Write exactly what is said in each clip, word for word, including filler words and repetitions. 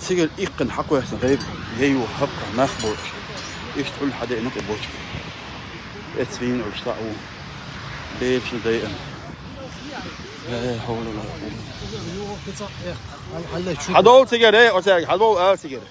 Цигара иккхина хьакхоьссина гӀайба, яй ву хӀаппа нах болуш. Иштта Ӏуьллу хьадеана тӀе бочка. Эцвийна Ӏуьллуш дӀа а ву. Бепаш дайана. Ла хьавла ва ла къуввата. Хьадовла цигара, э, оцаьрга, хьадовла ала цигара.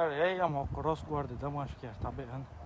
Хьара яй ам хӀокху Росгвардия Дамашкера тӀабеана.